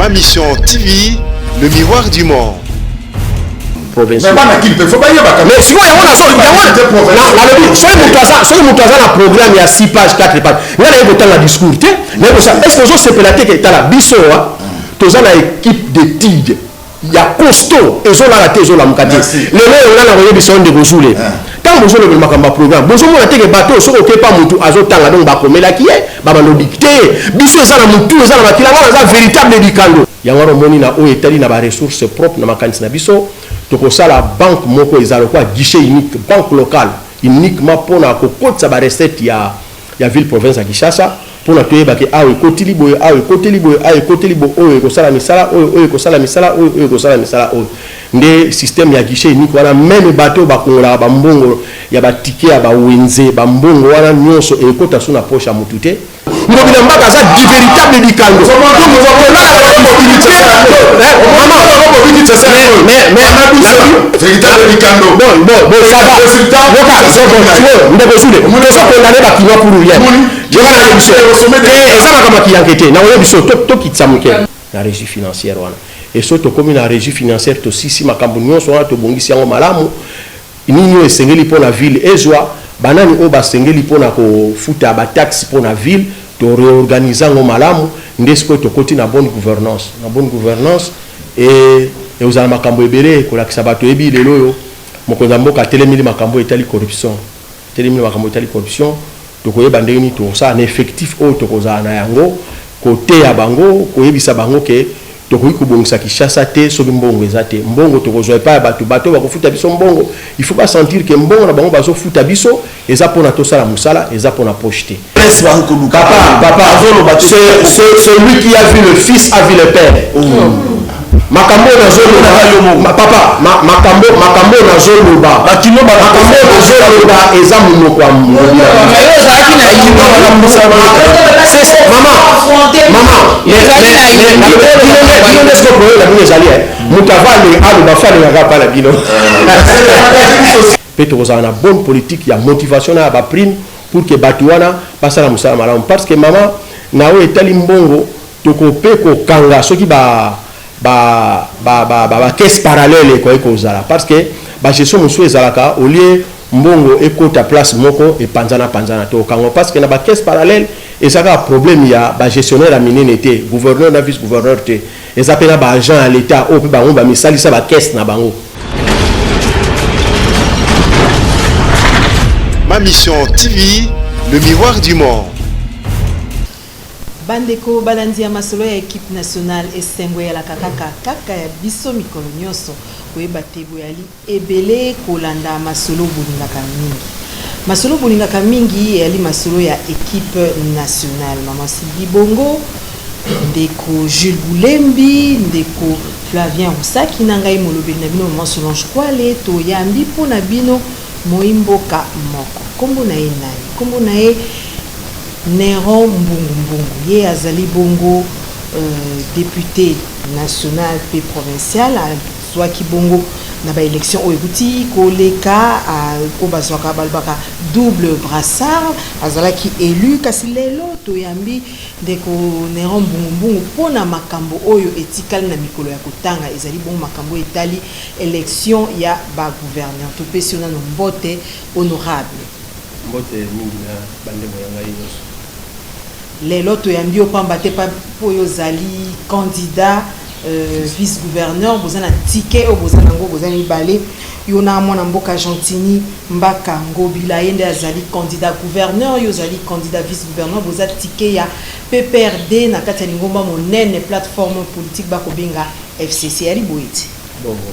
Ma Mission TV, le miroir du monde. Provincial. Mais bana kin pe faut bayebaka. Mais sikoyo yango nazo yango nalobi soki moto aza soki moto aza na programme ya 6 page 4 page nga naye kotanga discours te naye kosala est ce que ozosepela te ke tala biso wa toza na équipe d'étude ya costaud ezolala te ezolamuka te lelo oyo nga nakoyebisa yo ndeko zule ntango bozolobela makambo ya programme bozomona te ke bato oyo soki okepa motu azotanga donc bakomelaki ye babando dicte ye biso eza na motu eza na makila nga naza véritable dikando yango wana omoni na oyo etali na baressource propre na makanisi na biso tokosala banque moko eza lokola guichet unique banque locale uniquement mpona kokotisa barecette ya, ya ville province ya Kinshasa mpona toyeba ke awa ekotili boye awa ekoteli boye awa ekoteli boye oyo ekosala misala oyo oyo ekosala misala oyo oyo ekosala misala oyo nde système ya guichet unique wana meme bato oyo bakongolaka bambongo ya batike ya bawenze bambongo wana nyonso ekota so na poche ya motu te Ngobila Mbaka aza du véritable dikando ndeko zule tozokondane bakinois pour rien yoka na biso eza makambo ya kiyanke te nakoya biso tokitisa moke na régie financière wana eso tokomi na régie financière tosisi makambo nyonso wana tobongisi yango malamu Nini oyo esengeli mpo na ville ezwa, banani oyo basengeli mpo na kofuta ba taxes mpo na ville, to reorganiser yango malamu, nde sikoyo tokoti na bonne gouvernance. Na bonne gouvernance, e, ekozala makambo ebele kolakisa bato. Oyebi lelo oyo mokonzi ya mboka atelemeli makambo oyo etali corruption, atelemeli makambo etali corruption. Tokoyeba ndenge nini tokosala na effectif oyo tokozala na yango, koteya bango, koyebisa bango ke tokoki kobongisa Kinshasa te soki mbongo eza te. Mbongo tokozwa epai ya bato, bato oyo bakofuta biso mbongo, il faut ba sentir que mbongo na bango bazofuta biso eza pona tosala mosala, eza pona poche te. Papa, papa, celui qui a vu le fils a vu le père. Makambo oyo nazoloba, papa, makambo makambo oyo nazoloba, makambo oyo nazoloba eza monoko ya Ngobila. Mama, mama, bino nde sikoyo problème na bino ezali moto ava aloba fo alingaka pa na bino mpe tokozala na bonne politique ya motivation na ya baprime pour que bato wana basala mosala malamu parce que mama na oyo etali mbongo toko mpe kokanga soki ba ba ba ba ba, ba caisse parallèle ekoki kozala parce que ba gestion mosusu ezalaka au lieu mbongo ekota place moko epanzana panzana tokokanga parce que na ba caisse parallèle eza kaka problème ya ba gestionnaire ya minene te gouverneur na vice gouverneur te eza mpe na ba agent ya l'etat oyo mpe bango bamisalisa ba caisse na bango. Ma Mission TV, le miroir du monde. Bandeko balandi ya masolo ya equipe nationale, esengo eyalaka kaka kaka ya biso mikolo nyonso koyeba te boyali ebele kolanda masolo bolingaka mingi. Masolo bolingaka mingi eyali masolo ya equipe nationale. Mama Sylvie Bongo, ndeko Jules Bulembi, ndeko Flavien Rusaki na ngai molobeli na bino Mama Solange Kwale, toyambi mpo na bino moi mboka moko. Kombo na ye nani? Kombo na ye Neron Mbungu Mbungu. Ye azali bongo depute national mpe provincial, azwaki bongo na ba election oyo ekuti koleka oyo bazwaka balobaka double brassard, azalaki elu. Kasi lelo toyambi ndeko Neron Mbungu Mbungu mpo na makambo oyo etikali na mikolo ya kotanga, ezali bongo makambo oyo etali election ya ba gouverneur. Topesi yo nano mbote honorable. Mbote mingi na bandeko na ngai nyonso. Lelo toyambi yo pamba te mpo yo ozali candidat vice gouverneur, boza na ticket oyo boza nango, boza mibale, yo na mwana mboka Gentiny Mbaka Ngobila, ye nde azali candidat gouverneur, yo ozali candidat vice gouverneur, boza ticket ya PPRD na kati ya lingomba monene plateforme politique bakobenga FCC. Yali boye te? Bongo.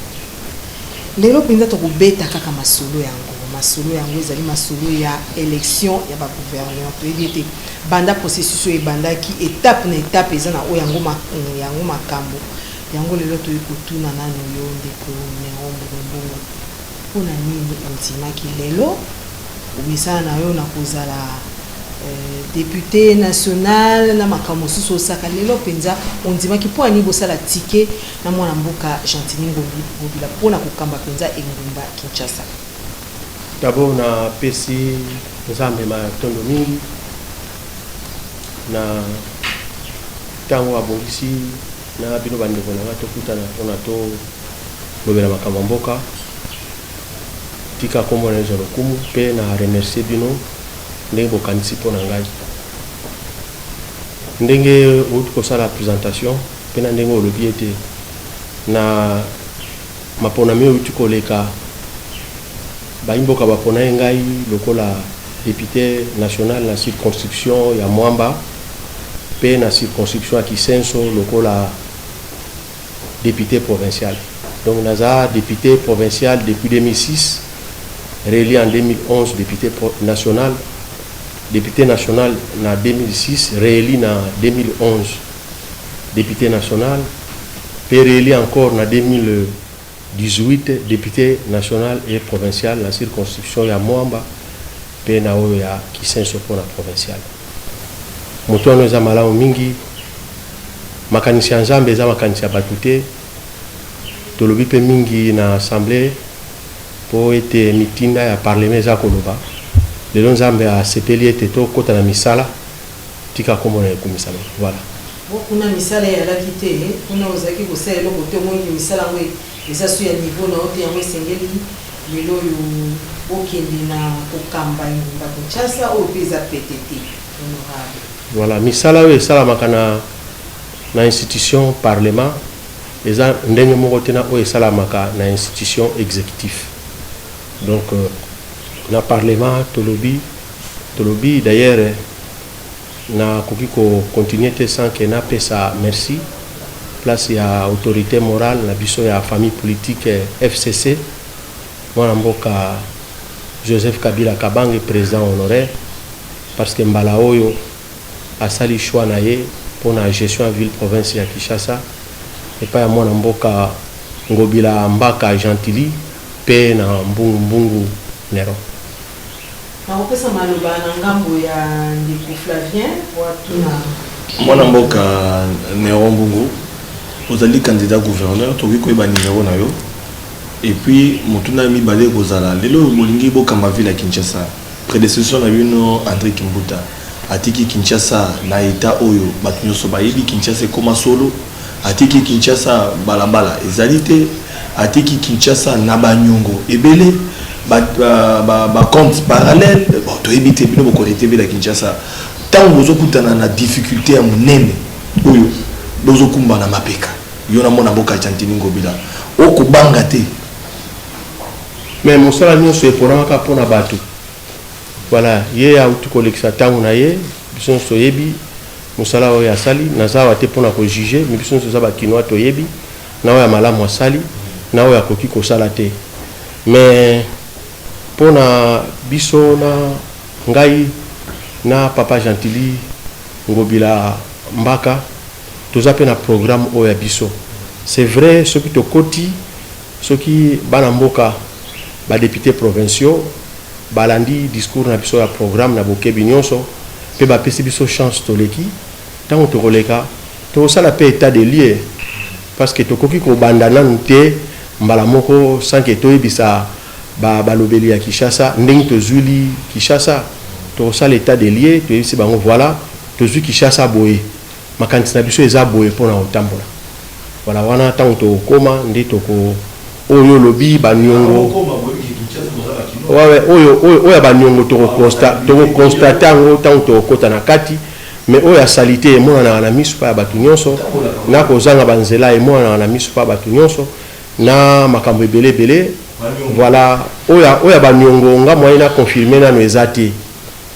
Lelo mpenza tokobeta kaka masolo yango. Masolo yango ezali masolo ya election ya ba gouverneur. Toyebi ete banda processus oyo ebandaki etape na etape eza na oyo yango yango makambo yango. Lelo toyei kotuna nano yo ndeko Neron Mbongo, mpo na nini ondimaki lelo omesana na yo na kozala depute national na makambo mosusu osaka, lelo mpenza ondimaki mpo na nini bosala ticket na mwana mboka Gentiny Ngobila mpo na kokamba mpenza engumba Kinshasa? D'abord napesi Nzambe matondo mingi na ntango abongisi Na bino bandeko na nga tokutana mpona tolobela makambo ya mboka. Tika nkombo na ye ezwa lokumu mpe na remercier bino ndenge bokanisi mpo na ngai. Ndenge outi kosala presentation mpe na ndenge olobi ete na maponami oyo euti koleka, bayi-mboka baponaki ngai lokola depute national na circonscription ya Mwamba mpe na circonscription ya Kisenso lokola depute provincial. Donc naza depute provincial depuis 2006, reélu en 2011 depute national, depute national na 2006, reélu na 2011 depute national, mpe réélu encore na 2018 député national et provincial na circonscription ya Mwamba mpe na oyo ya Kisenso mpona provincial. Moto wana eza malamu mingi. Makanisi ya Nzambe eza makanisi ya bato te. Tolobi mpe mingi na assemblée mpo ete mitinda ya parlement eza koloba. Lelo Nzambe asepeli ete tokɔta na misala. Tika kombo na ekumisama. Voilà. Bo kuna misala eyalaki te, kuna ozalaki kosala eloko te, omoniki misala yango eza so ya niveau na yo te, yango esengeli lelo oyo bokende na kokamba engumba Kinshasa oyo mpe eza pete te, honorable. Voilà, misala oyo esalamaka na institution parlement eza ndenge moko te na oyo esalamaka na institution exécutif. Donc na parlement tolobi d'ailleurs, nakoki kocontinue te sans ke napesa merci place ya autorité morale na biso ya famille politique FCC, mwana mboka Joseph Kabila Kabange, président honoraire, parce que mbala oyo asali choix na ye mpona gestion ya ville province ya Kinshasa epai ya mwana mboka Ngobila Mbaka Gentili mpe na Mbungu Mbungu Nero. Nakopesa maloba na ngambo ya ndeko Flavien po atuna. Mwana mboka Neron Mbungu, ozali candidat gouverneur, tokoki koyeba numero na yo? Et puis motuna ya mibale ekozala: lelo oyo bolingi bokamba ville ya Kinshasa, prédécesseur na bino André Kimbuta atiki Kinshasa na état oyo bato nyonso bayebi. Kinshasa ekóma solo, atiki Kinshasa balabala ezali te, atiki Kinshasa na banyongo ebele, bacompte parallèle. Bon, toyebi te, bino bokonete ville ya Kinshasa. Ntango bozokutana na difficulté ya monene oyo bozokumba na mapeka, yo na mwana mboka Gentini Ngobila, okobanga te? Mais mosala nyonso eponamaka mpona bato. Voilà, ye auti kolekisa ntango na ye, biso nyonso toyebi mosala oyo asali. Naza awa te mpona kojuge, mais biso nyonso toza bakinois, toyebi na oyo ya malamu asali na oyo akoki kosala te. Mais mpona biso, na ngai na papa Gentili Ngobila Mbaka, toza mpe na programme oyo ya biso. C'est vrai, soki tokoti, soki bana mboka, badéputé provinciaux balandi discours na biso ya programme na bokebi nyonso mpe bapesi biso chance, toleki. Ntango tokoleka, tokosala mpe état de lieu, parce que tokoki kobanda nanu te mbala moko sans ke toyebisa balobeli ya Kinshasa ndenge tozwili Kinshasa. Tokosala état de lieu, toyebisi bango: voilà, tozwi Kinshasa boye, makanisi na biso eza boye mpona kotambola. Voilà, wana ntango tokokóma nde toko oyo olobi baniongo. Oyo oyo ya baniongo, tokoconstate yango ntango tokokɔta na kati. Mais oyo ya saleté emonanaka na miso mpa ya bato nyonso, na kozanga banzela emonanaka na miso mpa ya bato nyonso, na makambo ebele ebele. Voilà, oyo ya baniongo, nga moyen na confirme nano eza te.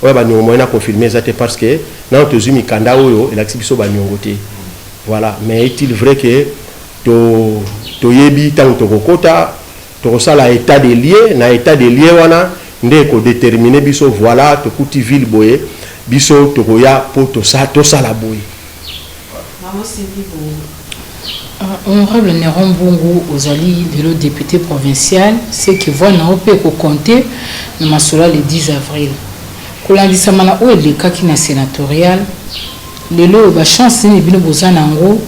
Oyo ya baniongo, moyen na confirme eza te, parce que nano tozwi mikanda oyo elakisi biso baniongo te. Voilà, mais est-il vrai que toyebi ntango tokokota, tokosala état de lieu. Na état de lieu wana nde ekodétermine biso: voilà, tokuti ville boye, biso tokoya mpo tosala boye. Mama Sylvie Bongo. Honorable Neron Mbungu, ozali lelo député provincial, ce qui voix na yo mpe ekokonte na masolo le 10 avril. Kolandisama na oyo elekaki na sénatorial, lelo oyo bachance nini bino boza nango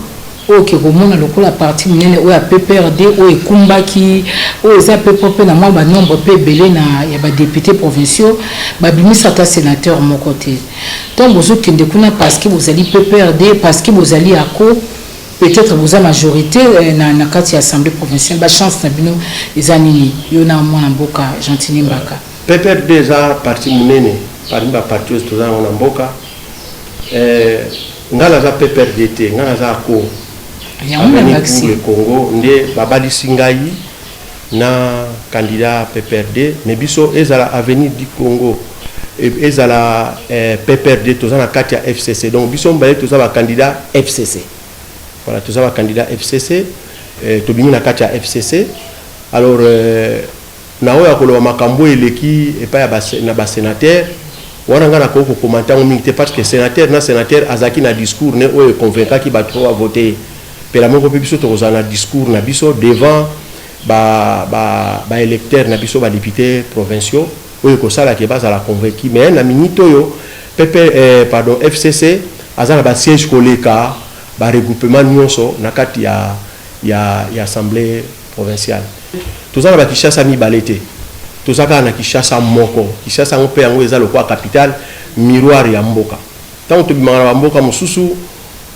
oyo ke komona lokola parti monene oyo ya PPRD, oyo ekumbaki, oyo eza mpe mpe na mwa banombre mpe ebele na ya badéputé provinciaux, babimisa ata sénateur moko te? Ntango bozokende kuna, parce que bozali PPRD, parce que bozali ako Peut-être boza majorité na kati ya assemblée provinciale. Bachance na bino eza nini, yo na mwana mboka Gentiny Mbaka? PPRD eza parti monene parmi baparti oyo toza yango na mboka. Ngai naza PPRD te, ngai naza ACO, Avenir pour le Congo. Nde babalisi ngai na candidat PPRD, mais biso, ezala Avenir du Congo, ezala PPRD, toza na kati ya FCC. Donc biso mibale toza bacandidat FCC. Voilà, toza bacandidat FCC, tobimi na kati ya FCC. Alors na oyo ya koloba makambo eleki epai ya na basénateur wana, ngai nakoki kocommenter yango mingi te, parce que sénateur na sénateur azalaki na discours ne oyo econvaincaki bato oyo bavote ye. Mpela moko mpe biso tokozala na discours na biso devant baélecteur ba na biso, badéputé provinciaux, oyo ekosalaka bazala convaincu. Mais na minute oyo, PP, pardon, FCC aza na basiège koleka baregroupement nyonso na kati ya assemblée provinciale. Toza na bakinshasa mibale te, toza kaka na Kinshasa moko. Kinshasa yango mpe yango eza lokola capitale, miroir ya mboka. Ntango tobimaka na bamboka mosusu,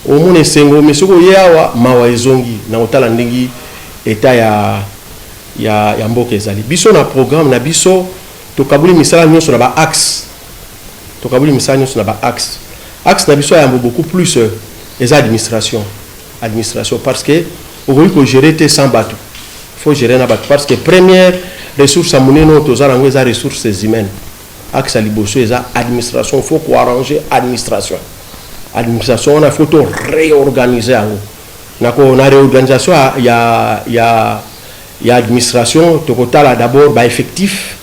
omona esengo, mais soki oye awa, mawa ezongi na kotala ndenge eta ya mboka ezali. Biso na programme na biso, tokabuli misala nyonso na baaxe. Tokabuli misala nyonso na baaxe. Axe na biso ya yambo beaucoup plus eza administration. Administration, parce que okoki kogérer te sans bato, faut gérer na bato, parce que première ressource ya monene oyo toza nango eza ressources humaines. Axe ya liboso eza administration. Faut koarranger administration. Administration wana, faut to réorganiser yango. Na réorganisation ya administration, tokotala d'abord baeffectif.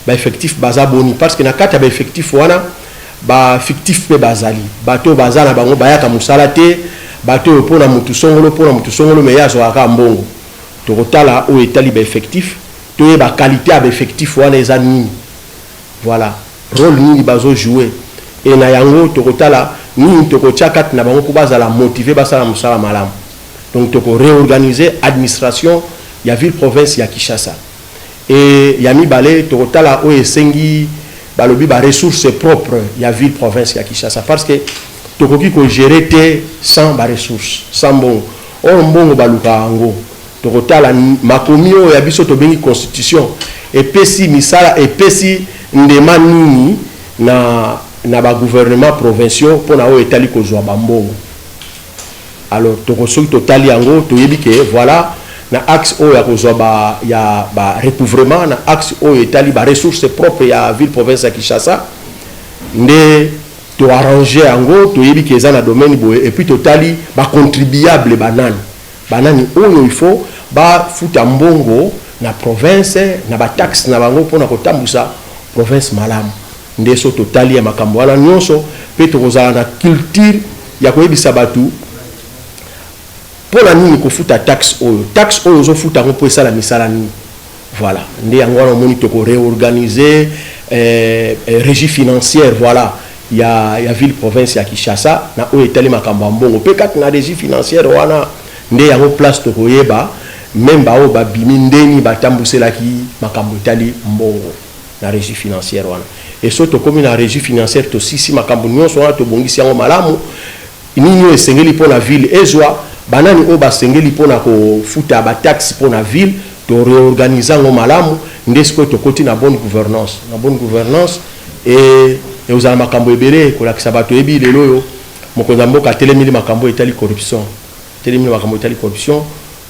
Baeffectif baza boni? Parce que na kati ya baeffectif wana, bafictif mpe bazali, bato oyo baza na bango bayaka mosala te, bato oyo mpona motu songolo, mpona motu songolo, mais ye azwaka mbongo. Tokotala oyo etali baeffectif, toyeba qualité ya baeffectif wana eza nini, voilà, rôle nini bazojouer. E na yango tokotala nini tokotia kati na bango mpo bazala motivé, basala mosala malamu. Donc tokoréorganiser administration ya ville province ya Kinshasa. E ya mibale, tokotala oyo esengi balobi baressource propre ya ville province ya Kinshasa, parce que tokoki kogérer te sans baressource, sans mbongo. Oyo mbongo balukaka yango. Tokotala makomi oyo ya biso tobengi constitution epesi misala, epesi ndema nini na bagouvernement provinciaux mpona oyo etali kozwa bambongo. Alors toko soki totali yango, toyebi ke voilà, na axe oyo ya kozwa ba, ya ba recouvrement, na axe oyo etali ba ressources propres ya ville province ya Kinshasa, nde toarrange yango. Toyebi ke eza na domaine boye. Et puis totali bacontribuable banani, banani oyo il faut bafuta mbongo na province, na bataxe na bango mpona kotambusa province malamu. Nde so totali ya makambo wana nyonso, mpe tokozala na culture ya koyebisa bato mpo na nini kofuta taxe oyo. Taxe oyo ozofuta yango mpo esala misala nini? Voilà, nde yango wana omoni tokoréorganiser régie financière, voilà, ya ville province ya Kinshasa na oyo etali makambo ya mbongo. Mpe kati na régie financière wana, nde yango place tokoyeba même baoyo babimi ndeni batambuselaki makambo etali mbongo na régie financière wana. E so tokómi na régie financière, tosisi makambo nyonso wana, tobongisi yango malamu, nini oyo esengeli mpo na ville ezwa, banani oyo basengeli mpona kofuta bataxe mpo na ville, toréorganize yango malamu. Nde sikoyo tokoti na bonne gouvernance. Na bonne gouvernance e ekozala makambo ebele kolakisa bato. Oyebi, lelo oyo mokonzi ya mboka atelemili makambo etali corruption, atelemili makambo etali corruption.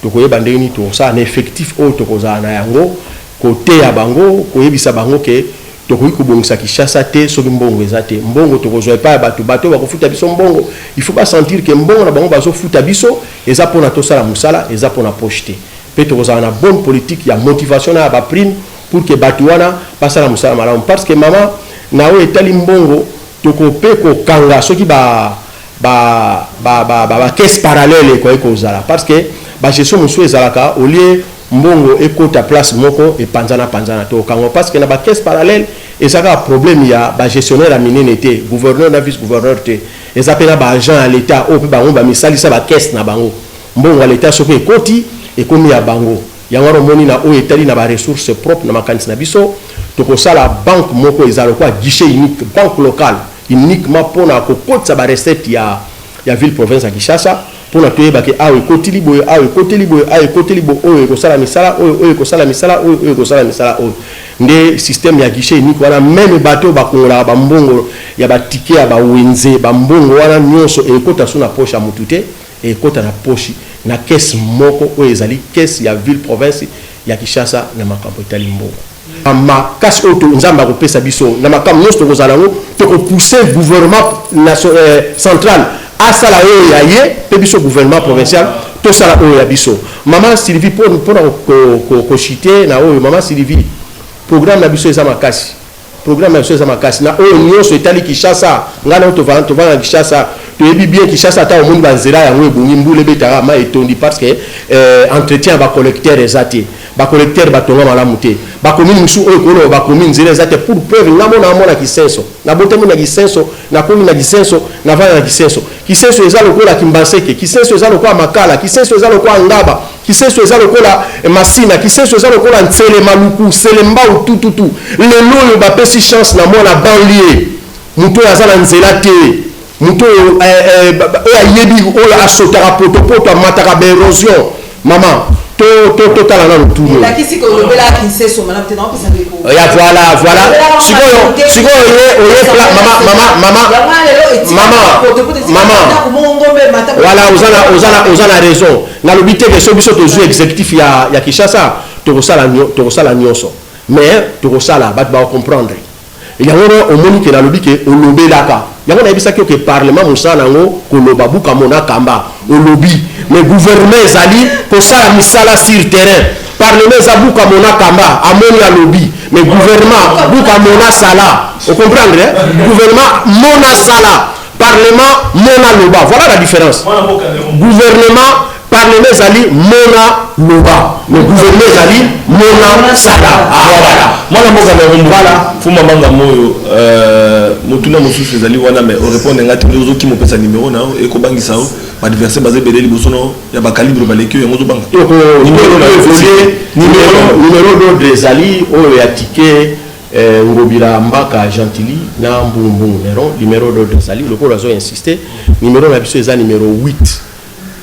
Tokoyeba ndenge nini tokosala na effectif oyo tokozala na yango, koteya bango, koyebisa bango ke tokoki kobongisa Kinshasa te soki mbongo eza te. Mbongo tokozwa epai ya bato. Bato oyo bakofuta biso mbongo, il faut basentir ke mbongo na bango bazofuta biso eza mpona tosala mosala, eza mpona poche te. Mpe tokozala na bonne politique ya motivation na ya baprime pour ke bato wana basala mosala malamu. Parce que mama, na oyo etali mbongo, tokope kokanga soki ba ba ba ba ba, ba caisse parallèle ekoki kozala, parce que bagestion mosusu ezalaka, au lieu mbongo ekota place moko, epanzana panzana. Tokanga, parce que na bacaisse parallèle eza kaka problème ya bagestionnaire ya minene te, gouverneur na vice gouverneur te, eza mpe na baagent ya l'État oyo mpe bango bamisalisa bacaisse na bango. Mbongo ya l'État soki ekoti, ekomi ya bango. Yango wana omoni, na oyo etali na baressource propre, na makanisi na biso, tokosala banque moko eza lokola guichet unique, banque locale, uniquement mpona kokotisa barecette ya ville province ya Kinshasa. Mpona toyeba ke awa ekotili boye, awa ekoteli boye, awa ekoteli boye, oyo ekosala misala oyo, oyo ekosala misala oyo, oyo ekosala misala oyo. Nde système ya guichet unique wana, meme bato oyo bakongolaka bambongo ya batike ya bawenze, bambongo wana nyonso ekota so na poche ya mutu te, ekota na poche na caisse moko oyo ezali caisse ya ville province ya Kinshasa na makambo etali mbongo. Makasi oyo Nzambe akopesa biso na makambo nyonso tokozala yango, tokopousse gouvernement central asala oyo ya ye, mpe biso gouvernement provincial tosala oyo ya biso. Mama Sylvie, mpona koshite na oyo, mama Sylvie, programme na biso eza makasi, programme na biso eza makasi na oyo nyonso etali Kinshasa. Ngai na tovanda na Kinshasa, toyebi bien Kinshasa. Ata omoni banzela yango ebongi, mbula ebetaka, mai etondi, parce que entretien ya bacollecteur eza te, bacollecteur batonga malamu te. Bacommune mosusu oyo koloba bacommune, nzela eza te. Pour preuve, nga mona amona Kisenso, nabotami na Kisenso, nakomi na Kisenso, navanda na Kisenso. Kisenso eza lokola Kimbanseke, Kisenso eza lokola Makala, Kisenso eza lokola Ngaba, Kisenso eza lokola Masina, Kisenso eza lokola Ntsele, Maluku, Selembao, tututu. Lelo oyo bapesi chance na mwana banlieue, moto oyo aza na nzela te, moto oyo oyo ayebi, oyo asotaka potopoto, amataka baérosion. Mama, totala nano turo. Elakisi kolobela Kinseso malamu te, naopesa ndeko. Ya, voilà, voilà. Sikoyo ye oye mama, mama, mama, mama, mama, voilà, oza na raison. Nalobi te ke so biso tozwi exécutif ya Kinshasa, tokosala nyonso, mais tokosala, bato bakocomprendre yango. Wana omoni ke nalobi ke olobelaka yango, nayebisaki yo ke parlement mosala yango koloba, buka mona kamba olobi, mais gouvernement ezali kosala misala sur terrain. Parlement eza buka mona kamba, amoni, alobi, mais gouvernement buka mona sala. Ocomprendre, eh? Gouvernement mona sala, parlement mona loba, voilà la différence. Gouvernement, parlement ezali mona loba, mais gouvernement ezali mona sala. Ah, voilà. Mwana mboka na Voilà. Fuma Manga Moyo, motuna mosusu ezali wana, mais orépondre nga te. Ozokima opesa numéro na yo, ekobangisa yo. Baadversaire baza ebele liboso na yo ya bacalibre baleki yo, yango ozobanga. Numéro d'ordre ezali oyo ya ticket Ngobila Mbaka Gentili na Mbungumbungu Neron. Numéro d'ordre ezali lokola azo insiste, numéro na biso eza numéro 8,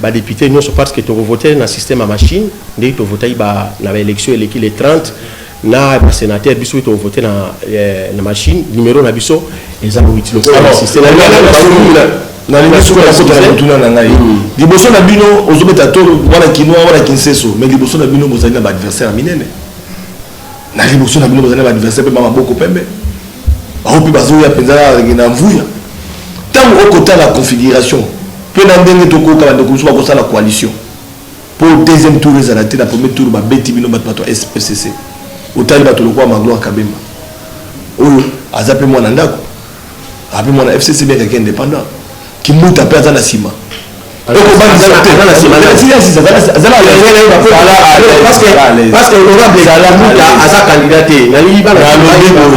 badéputé nyonso, parce que tokovote na système ya machine ndenge tovotaki na baélection eleki le 30 na basénateur. Biso mpe tokovote na machine, numéro na biso eza 8 lokola système. Nalingi soki nakota na motuna na ngai liboso na bino, ozobeta to wana Kinois, wana Kinseso, mais liboso na bino bozali na baadversaire ya minene. Na liboso na bino bozali na baadversaire mpe bamaboko pembe, bango mpe bazoya mpenza na mvuya. Ntango okotala configuration mpe na ndenge tokoka, bandeko mosusu bakosala coalition mpo deuxième tour ezala te. Na premier tour babeti bino bato ya SPCC. Otali bato lokola Magloire Kabemba oyo aza mpe mwana ndako, ape mwana FCC, bien kaki indépendant. Kimbuta mpe aza na nsima. Parce que honorable Kimbuta aza candidat te, nalingi bana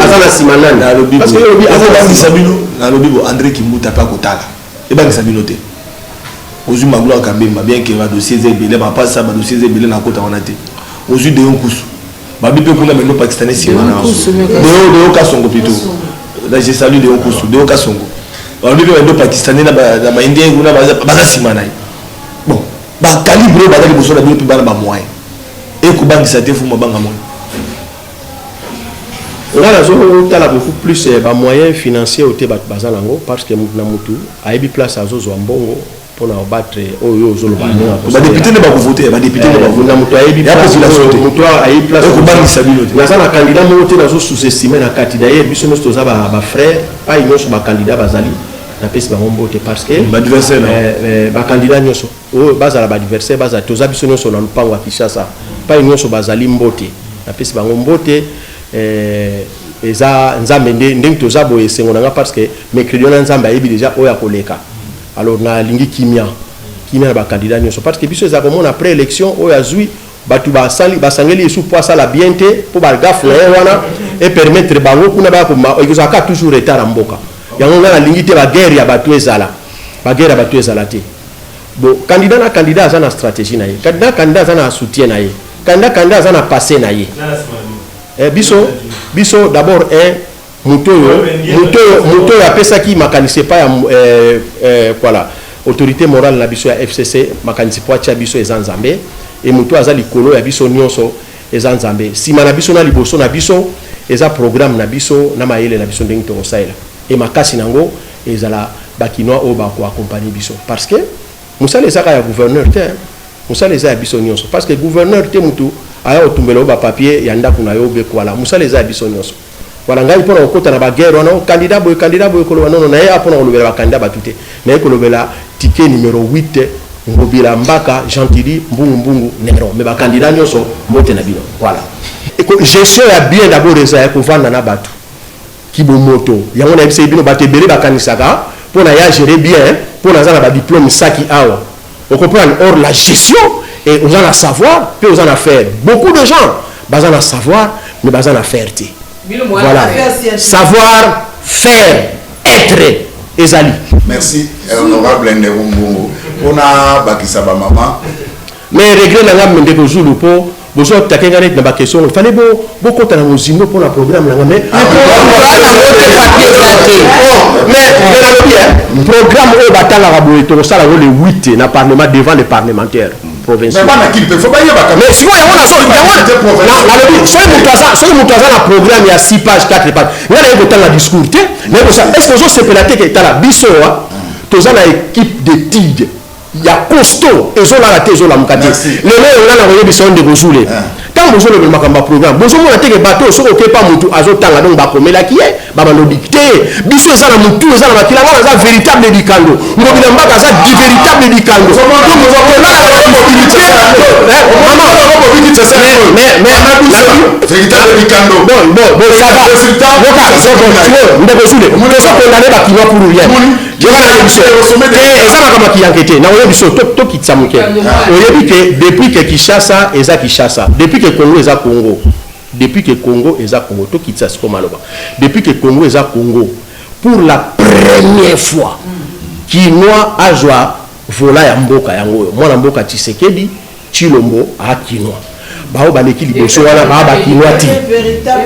aza na nsima nani? Parce que olobi aza bino, nalobi bo André Kimbuta mpe akotala, ebangisa bino te. Ozwi Magloire Kabemba, bien ke badossier eza ebele, bapasa badossier eza ebele, nakota wana te. Ozwi Deo Nkusu, babi mpe kuna bendo pakistanais nsima na Deo Kasongo plutôt, je salue Deo Nkusu, Deo Kasongo, balobi mpe bendo pakistanais na baindien kuna baza nsima na ye. Bon, bacalibre oyo baza liboso na bino mpe bana bamoyen, ekobangisa te, Fuma Banga Mona? Nga nazotala beaucoup plus bamoyen financier oyo te bato baza nango, parce que mutu na mutu ayebi place azozwa mbongo mpona obattre oyo ozoloba. Badéputé nde bakovote, badéputé nde na moto ayebi, moto ayebi place. Ekobangisa bino te? Naza na candidat moko te nazo sous-estime na kati. D'ailleurs biso nyonso toza bafrère, pai nyonso bacandidat bazali, napesi bango mbote, parce que bacandidat nyonso oyo bazala baadversaire, bazala, toza biso nyonso na lupango ya Kinshasa. Pai nyonso bazali mbote, napesi bango mbote. Eza Nzambe nde ndenge toza boye, esengo na nga, parce que mercredi wana Nzambe ayebi déjà oyo akoleka. Alors nalingi kimia, kimia na bacandidat nyonso, parce que biso eza komona après élection oyo azwi, bato basali basangeli esu po asala bien te, mpo bagafe na ye wana epermettre bango kuna baya ekozalaka toujours retard ya mboka. Yango ngai nalingi te baguerre ya bato ezala, baguerre ya bato ezala te. Bon, candidat na candidat aza na stratégie na ye, candidat na candidat aza na soutien na ye, candidat aza na passé na ye. Biso d'abord un moto oyo apesaki makanisi epai ya voilà. Autorité morale na biso ya FCC, makanisi po atia biso eza Nzambe, e moto aza likolo ya biso nyonso eza Nzambe. Nsima na biso na liboso na biso eza programme na biso na mayele na biso ndenge tokosalela. E makasi nango ezala bakinois oyo bakoaccompagner biso, parce que mosala ezaka ya gouverneur te, mosala eza ya biso nyonso, parce que gouverneur te mutu aya kotumbela yo bapapier ya ndako na yo bekwala. Mosala eza ya biso nyonso. Voilà, ngai mpona kokota na baguerre wana, candidat boye, candidat boye, koloba nono na ye, mpona kolobela bacandidat bato te. Naye kolobela ticket numéro 8, Ngobila Mbaka Gentili Mbungu Mbungu Nero. Mais bacandidat nyonso, mbote na bino. Voilà, gestion ya bien d'abord eza ya kovanda na bato, kibomoto. Yango nayebisaki bino, bato ebele bakanisaka mpo na ya gérer bien mpo naza na badiplôme saki awa, ocomprendre. Or la gestion et oza na savoir mpe oza na faire. Beaucoup de gens baza na savoir mais baza na faire te. Voilà, savoir faire, être ezali. Merci, honorable Ndeko Mbungu, mpona bakisa bamama. Mais regret na nga, ndeko Zulu, mpo bozotake nga neti na baquestion, fallait bokota na mozindo mpona programme na nga, mais mais nalobi programme oyo batangaka boye, tokosala yango le 8 na parlement devant les parlementaires provinciaux. Mais sikoyo yango nalobi, soki moto aza na programme ya 6 page, 4 page, nga naye kotanga discours te, naye kosala. Est ce que ozosepela te ke tala biso wa toza na équipe d'étude ya costaud, ezolala te, ezolamuka te? Lelo oyo nga na koyebisa yo, ndeko Zule, ntango bozolobela makambo ya programme, bozomona teke bato soki okepa motu azotanga, donc bakomelaki ye, babando dicter ye. Biso eza na motu, eza na makila. Wana aza véritable dikando, Ngobila Mbaka aza di véritable dikando. Tolala na mobilité, mama. Véritable dikando. Bon, ça va. Yoka, ndeko Zule, tozo condamner bakinois pour rien. Yoka, na biso eza makambo ya kiyanke te. Na oyebi biso tokitisa moke. Oyebi ke depuis ke Kinshasa eza Kinshasa, depuis ke Congo eza Congo, depuis que Congo eza Congo, tokitisa siko maloba, depuis que Congo eza Congo, pour la première fois kinois azwa vola ya mboka yango oyo, mwana mboka Tshisekedi Tshilombo akinois. Bao baleki liboso wana baa bakinois ti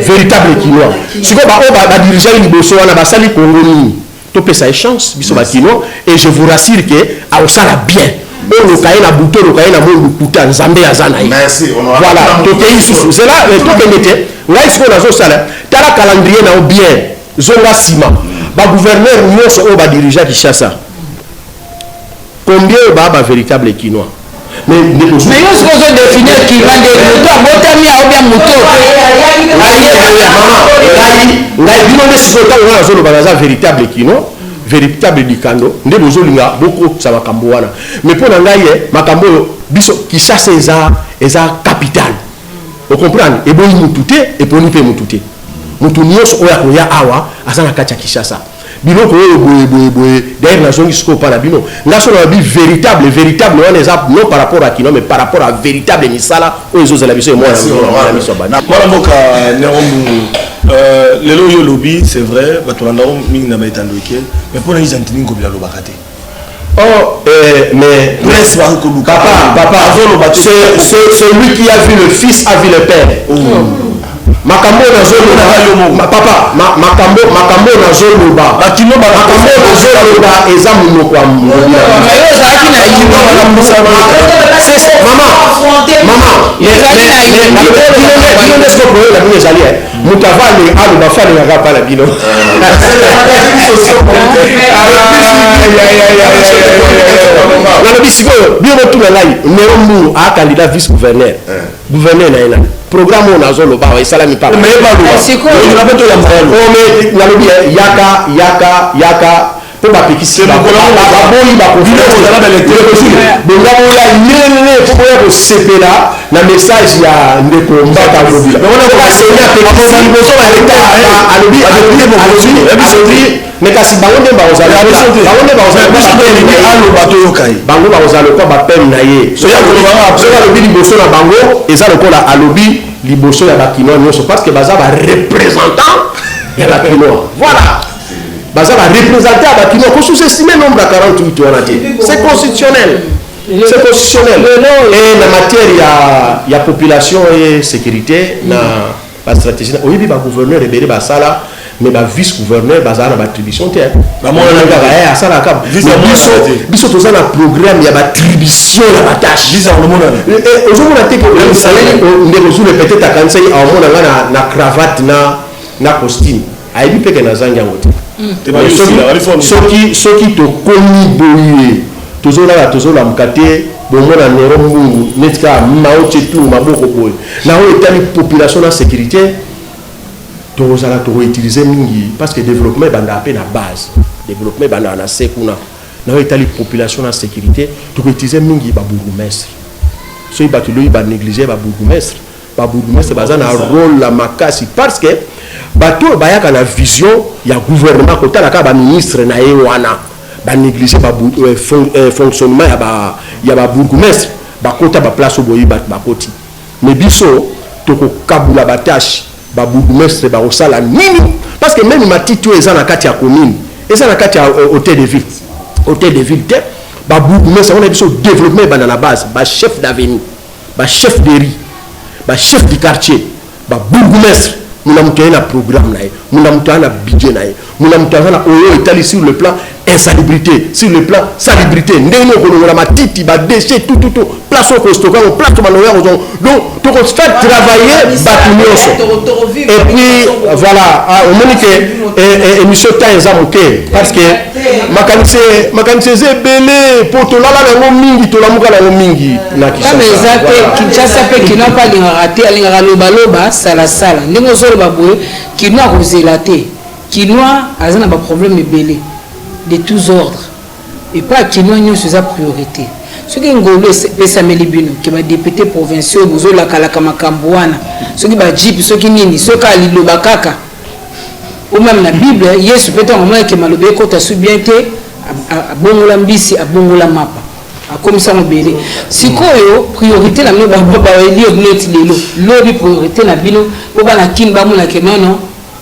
véritable kinois. Sikoyo baoyo badirigeaki liboso wana basali Congo nini? Topesa ye chance, biso bakinois, et je vous rassure ke aosala bien. Oloka ye na butu, oloka ye na moi, lukuta, Nzambe aza na ye. Voilà, tokei susu zela, tokende te. Ngai sikoyo nazosala, tala calendrier na yo bien, zonga nsima, bagouverneur nyonso oyo badirigea Kinshasa, combien oyo baa bavéritable kinois? Mais mais yo sikoyo ozodéfinir kinois nde moto abotami aobia moto? Ngai, bino nde sikoyo, ntango ngai nazoloba naza véritable kinois, véritable dikando, nde bozolinga bokotisa makambo wana. Mais mpo na ngai ye makambo oyo, biso Kinshasa eza capitale, ocomprendre, eboyi mutu te, eponi mpe mutu te. Mutu nyonso oyo akoya awa aza na kati ya Kinshasa. Biloko oyo boye boye boye. D'ailleurs nazongi sikoyo mpa na bino. Nga so nalobi véritable, véritable wana eza non par rapport à kino, mais par rapport à véritable misala oyo ezozela biso. Emwana miso. Mwana mboka Nero Mbungu, lelo oyo olobi, c'est vrai, bato balandako mingi na baetando eke, mais mpo na ye Gentini Ngobila alobaka te. Oh, mais presse papa, papa, celui qui a vu le fils a vu le père. Oh. Makambo nazoloba, papa, makambo nazoloba, makambo nazoloba eza monoko ya mama. Mama, bino nde siko problème na bino ezali moto ava aloba fa alingaka pa na bino. Nalobi sikoyo, bino botuna ngai, Nero Mbungu aa candidat vice gouverneur, gouverneur na ye nani? Programme oyo nazoloba awa esalami papa. Nalobi yaka, yaka, yaka, mpo bapekisi, baboyi, bonga boya yele mpo boya kosepela na message ya ndeko Mbaka Ngobila. Baseni apekisi, alobi, alobi, mais kasi bango nde bakozala, bango nde bakozala, bango bakozala lokola bapeme na ye. Soki alobi liboso na bango, eza lokola alobi liboso ya bakinois nyonso, parce que baza bareprésentant ya bakinois. Voilà, baza bareprésentant ya bakinois. Kosous-estime nombre ya 48 wana te, c'est constitutionnel, c'est constitutionnel. Et na matière ya population et sécurité, na bastratégie, oyebi bagouverneur ebele basala. Mais ba vice gouverneur bazala na baattribution te. Bamonana kaka asalaka Vice Mais amonana biso te. Biso toza na programme ya baattribution ya batâche. Vice amonana. Ozomona te ke ndeko Zule peut-être akanisaki aomona nga na cravate na costume, ayebi mpe ke nazangi yango te. Te. Mais soki tokomi boye, tozolala, tozolamuka te, bomona Nero Mbungu neti kaka Mao Tse-tung, maboko boye. Na oyo etali population na sécurité, tokozala tokoutiliser mingi, parce que développement ebandaka mpe na base, développement ebandaka na se kuna. Na oyo etali population na sécurité, tokoutiliser mingi babourgmestre. Soki bato loyi banéglige babourgmestre, babourgmestre baza na rôle ya makasi, parce que bato oyo bayaka na vision ya gouvernement, kotala kaka baministre na ye wana, banéglige fonctionnement ya babourgmestre. Bakota baplace oyo boyebi bato bakoti, mais biso tokokabula batâche, babourgmestre bakosala nini, parce que même matiti oyo eza na kati ya commune, eza na kati ya hôtel de ville, hôtel de ville te. Babourgmestre wana, biso développement ebanda na base, bachef d'avenue, bachef de rue, bachef du quartier, babourgmestre. Muna moto aye na programme na ye, muna moto aza na budget na ye, muna moto aza na oyo etali sur le plan insalubrité, sur le plan salubrité, ndenge okolongola matiti, badéchet, tout tout tout, place oyo kostocker yango, place bando ya kozongo. Donc tokofaire travailler bato nyonso. Et puis voilà, omoni ke émission temps eza moke, parce que makanisi eza ebele, mpo tolala nango mingi, tolamuka nango mingi na Kama eza mpe Kinshasa mpe kino mpe alingaka te, alingaka lobaloba salasala. Ndenge ozoloba boye, kino akozela te. Kinois aza na baproblème ebele de tous ordres. Epai ya kinois nyonso eza priorité. Soki ngolu epesameli bino ke badéputé provinciaux, bozolakalaka makambo wana, soki bajeep, soki nini, soki aliloba kaka o même na Bible, Yesu mpe ntango amonaki maloba ekota su bien te, abongola mbisi, abongola mapa, akomisa mobele. Sikoyo priorité na bino, baélire bino eti lelo, lobi priorité na bino mpo bana Kini bamonake nono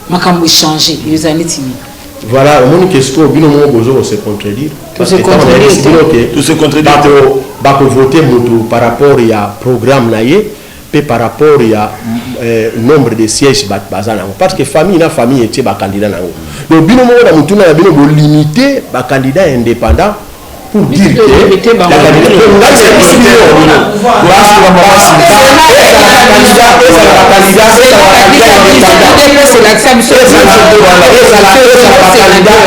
makambo échange eza neti nini? Voilà, omoni ke sikoyo bino moko bozo kose contredire. Tose contredire. Tose contredire. Bakovote moto par rapport ya programme na ye mpe par rapport ya nombre de sièges bato baza nango, parce que famille na famille etie bacandidat nango. Donc bino moko na motuna na bino bolimite bacandidat indépendant pour dire que limite bango. Ngai Elakisa biso.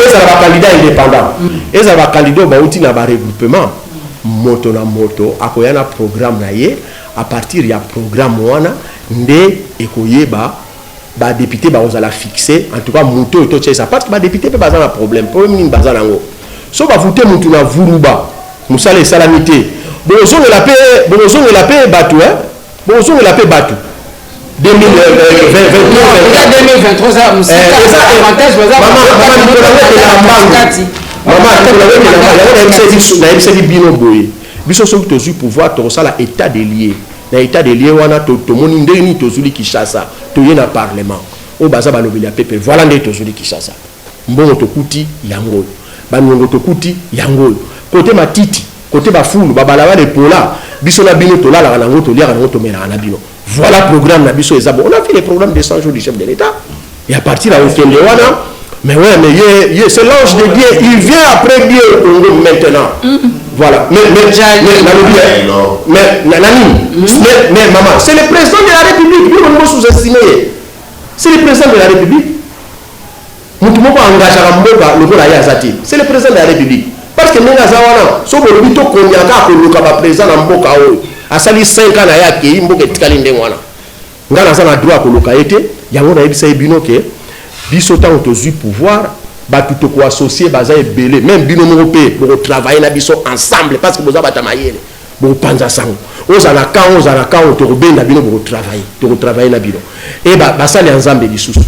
Ezala bacandidat indépendant, ezala bacandidat oyo bauti na baregroupement, moto na moto akoya na programme na ye. À partir ya programme wana nde ekoyeba badéputé bakozala fixe. En tout cas moto oyo totia eza, parce que badéputé mpe baza na problème. Problème nini baza nango? So bavute mutu na Vuruba, mosala esalami te, bokozongela mpe, bokozongela mpe bato, bokozongela mpe bato 2023. 2023 mosika, avantage baza. Mama, yango nayebisaki bino boye: biso soki tozwi pouvoir, tokosala état de lieu. Na état de lieu wana, tomoni ndenge nini tozwili Kinshasa. Toye na parlement oyo baza balobeli ya pepe. Voilà ndenge tozwili Kinshasa: mbongo tokuti yango oyo, baniongo tokuti yango oyo, kote matiti, kote bafulu, babalabala epola, biso na bino tolalaka nango, toliaka nango, tomelaka na bino. Voilà programme na biso eza bon. On a fait les programmes de 100 jours du chef de l'État et à partir ya okende wana. Mais ouais, mais ye, c'est l'ange de Dieu, il vient après Dieu au Congo maintenant. Voilà, mais nalobi, mais nani, mais maman, c'est le président de la République. Bino bolingo sous-estimer ye. C'est le président de la République. Motu moko engageaka mboka lokola ye aza te. C'est le président de la République, parce que ndenge aza wana, so bolobi tokonyaka akoluka baprésident na mboka oyo asali 5 ans na ye, akei, mboka etikali ndenge wana. Ngai naza na droit ya koluka ye te. Yango nayebisa ye bino ke biso ntango tozwi pouvoir, bato tokoassocie baza ebele. Même bino moko mpe bokotravaille na biso ensemble, parce que boza bato ya mayele, bokopanza sango. Ozala kan, ozala kan, tokobenda bino, bokotravaille, tokotravaille na bino. E basali ya Nzambe lisusu,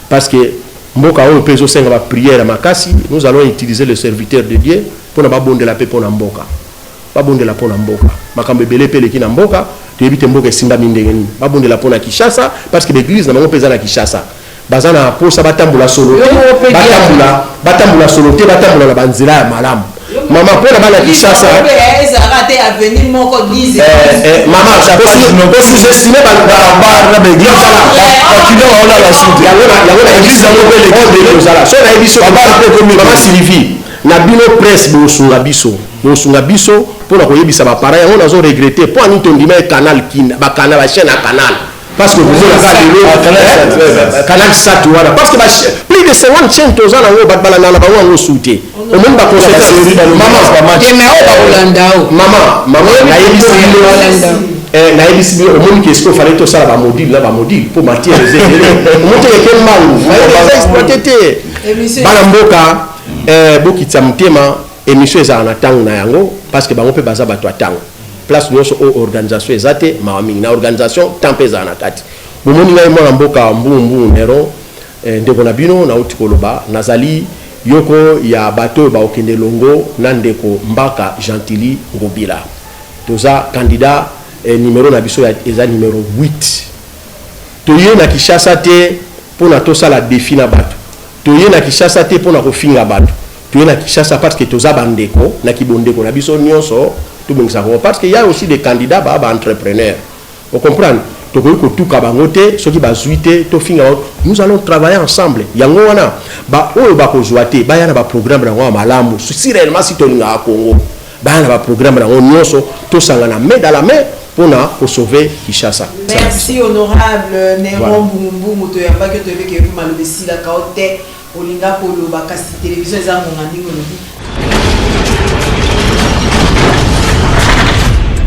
parce que mboka oyo mpe ezosenga baprière ya makasi. Nous allons utiliser le serviteur de Dieu mpona babondela mpe mpona mboka, babondela mpona mboka. Makambo ebele mpe eleki na mboka, toyebi te mboka esimbami ndenge nini. Babondela mpona Kinshasa, parce que baeglise na bango mpe eza na Kinshasa. Baza na posa batambola solo te, batambola, batambola solo te, batambola na banzela ya malamu. Mama, mpo na bana Kinshasa, ezalaka te avenue moko 10. Mama, osous-estime. Bar na baeglise, bakino baolala suti. Yango église yango mpe eleki ozala so nayebi so. Babar mpe ekomi. Mama Sylvie, na bino presse, bosunga biso, bosunga biso mpona koyebisa baparent. Yango nazo regretter mpo ani tondima ye Canal Kin, bacanal, bachaîne ya Canal, parce que bomonaka lelo Canal Sat wana, parce que plus de 50 chaîne toza nango, bato balandaka na bango yango su te. Omoni baconséquence, mama. Te, mais oyo bakolanda o. Mama, mama, nayebisi bino, nayebisi bino, omoni ke esiko fallait tosala bamodule na bamodule mpo matière eza ebele. Omoni te eke mbangu, eza exploité te. Bana mboka, bokitisa motema. Émission ezala na ntango na yango, parce que bango mpe baza bato ya ntango. Place nyonso oyo organisation eza te, mawa mingi. Na organisation, temps mpe ezala na kati. Bomoni ngai, mwana mboka Mbungu Neron, ndeko na bino, nauti koloba, nazali yoko ya bato oyo baokende longo na ndeko Mbaka Gentili Ngobila. Toza candidat, numéro na biso eza numéro 8. Toye na Kinshasa te mpona tosala défi na bato, toye na Kinshasa te mpona kofinga bato. Toye na Kinshasa parce que toza bandeko, na kibondeko na biso nyonso tobongisa kongo, parce que y a aussi des candidats baa baentrepreneur, ocomprendre. Tokoki kotuka bango te. Soki bazwi te, tofinga bango. Nous allons travailler ensemble. Yango wana, baoyo bakozwa te, baya na baprogramme yango ya malamu. Si réellement, si tolingaka Congo, baya na baprogramme yango nyonso, tosangana main dans la main mpona kosauver Kinshasa. Merci, honorable Neron Mbungumbungu. Toyambaki, toyebeki epo maloba esilaka o te. Olinga koloba, kasi télévision eza ngonga ndenge olobi.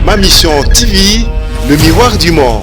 Ma Mission TV, le miroir du monde.